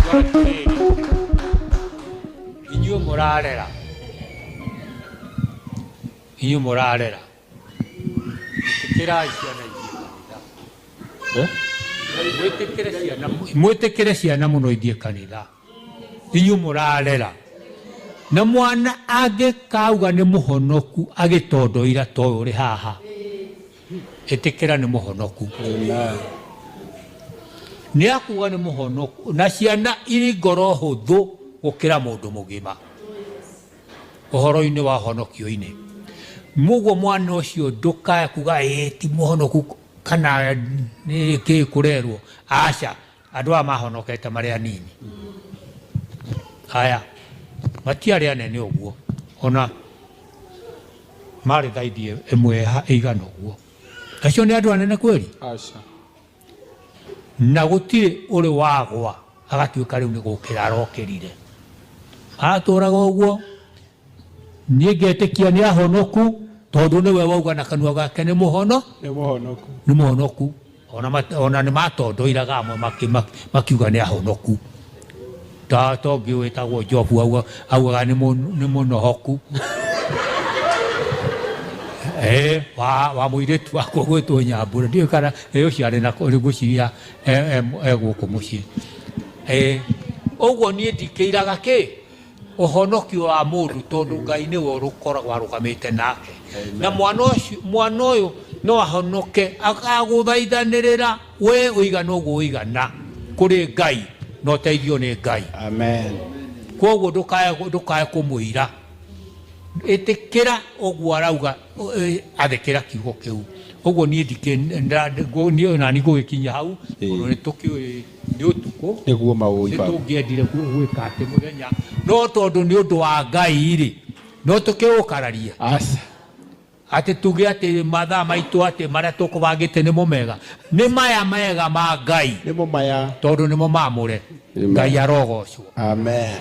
Kuga atĩrĩrĩ, inyuĩ mũrarera, inyuĩ mũrarera, ĩtĩkĩrai ciana ithiĩ kanitha. Mwĩtĩkĩre ciana, mwĩtĩkĩre ciana mũno ithiĩ kanitha. Inyuĩ mũrarera. Na mwana angĩkauga nĩ mũhonoku agĩtondoira ta ũyũ ũrĩ haha, ĩtĩkĩra nĩ mũhonoku. Nĩ akuga nĩ mũhonoku. Na ciana irĩ ngoro hũthũ gũkĩra mũndũ mũgima ũhoro-inĩ wa ũhonokio-inĩ. Mũguo mwana ũcio ndũkae kuga ĩĩ ti mũhonoku kana nĩ kĩ kũrerwo. Aca. Andũ aya mahonokete marĩ anini. Aya matiarĩ anene ũguo, ona marĩ thaithi ĩmwe ĩigana ũguo. Acio nĩ andũ anene kweli? Aca. Na gũtirĩ ũrĩ wagwa agatuĩka rĩu nĩ gũkĩra arokĩrire. Atũraga ũguo, niĩ ngetĩkia nĩ ahonoku tondũ nĩwe wauga na kanua gake nĩ mũhono Nĩ mũhonoku. Nĩ mũhonoku. Ona ona nĩ matondoiraga amwe makiuga nĩ ahonoku. Ta tongĩ wĩtagwo Jobu augaga nĩ mũnohoku. Eh, wa mũirĩtu wakwa gwĩtwo Nyambura, ndiũĩ kana ũcio arĩ na ngwĩciria e gũkũ mũciĩ. Eh, ũguo niĩ ndikĩiraga kĩ ũhonokio wa mũndũ tondũ Ngai nĩwe ũkoragwo arũgamĩte nake. Na mwana ũcio, mwana ũyũ no ahonoke agagũthaithanĩrĩra we ũigana ũguo ũigana kũrĩ Ngai na ũteithio nĩ Ngai. Amen. Kwoguo ndũkae ndũkae kũmũira, ĩtĩkĩra ũguo arauga, athĩkĩra kiugo kĩu. Ũguo niĩ ndikĩ niĩ onani ngũgĩkinyia hau tondũ nĩ tũkĩũĩ nĩ ũtukũ. Nĩguo maũi Nĩ baba. tũngĩendire gwĩka atĩ mũthenya, no tondũ nĩ ũndũ wa Ngai-rĩ, no tũkĩũkararie. Aca. Atĩ tuge atĩ mathaa maitũ atĩ marĩa tũkũbangĩte nĩmo mega. Nĩ maya mega ma Ngai. Nĩmo maya. Tondũ nĩmo mamũre. Amen. Ngai arogocwo. Amen.